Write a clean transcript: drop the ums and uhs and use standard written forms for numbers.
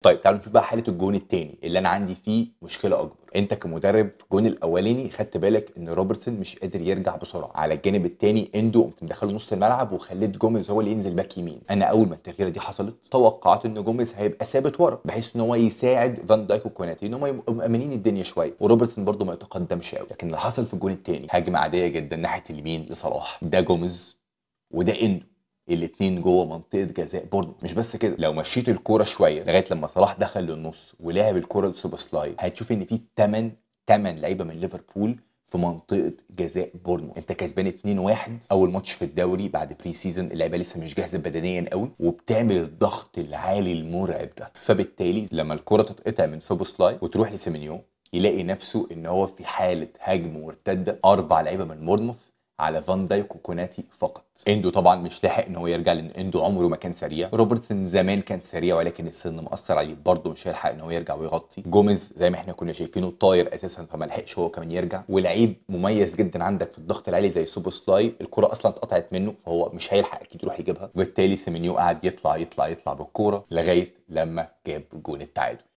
طيب تعالوا نشوف بقى حاله الجون الثاني اللي انا عندي فيه مشكلة اكبر. انت كمدرب في الجون الاولاني خدت بالك ان روبرتسون مش قادر يرجع بسرعة، على الجانب الثاني اندو قمت مدخله نص الملعب وخليت جوميز هو اللي ينزل باك يمين. انا اول ما التغييره دي حصلت توقعت ان جوميز هيبقى ثابت ورا بحيث ان هو يساعد فان دايك وكوناتي ان هم يبقوا مأمنين الدنيا شوية، وروبرتسون برده ما يتقدمش قوي. لكن اللي حصل في الجون الثاني هجمة عادية جدا ناحية اليمين لصلاح، ده جوميز وده اندو، الاثنين جوه منطقة جزاء بورنموث. مش بس كده، لو مشيت الكورة شوية لغاية لما صلاح دخل للنص ولعب الكورة لسوبوسلاي هتشوف ان في 8 لعيبة من ليفربول في منطقة جزاء بورنموث. انت كسبان 2-1 اول ماتش في الدوري بعد pre-season، اللعيبة لسه مش جاهزة بدنيا قوي وبتعمل الضغط العالي المرعب ده. فبالتالي لما الكورة تتقطع من سوبوسلاي وتروح لسيمينيو يلاقي نفسه ان هو في حاله هجم مرتدة، 4 لعيبة من بورنموث على فان دايك وكوناتي فقط. اندو طبعا مش لاحق ان هو يرجع لان اندو عمره ما كان سريع، روبرتسون زمان كان سريع ولكن السن مأثر عليه برضه مش هيلحق ان هو يرجع ويغطي. جوميز زي ما احنا كنا شايفينه طاير اساسا فما لحقش هو كمان يرجع. ولعيب مميز جدا عندك في الضغط العالي زي سوبوسلاي الكرة اصلا اتقطعت منه فهو مش هيلحق اكيد يروح يجيبها، وبالتالي سيمينيو قعد يطلع يطلع يطلع بالكورة لغاية لما جاب جون التعادل.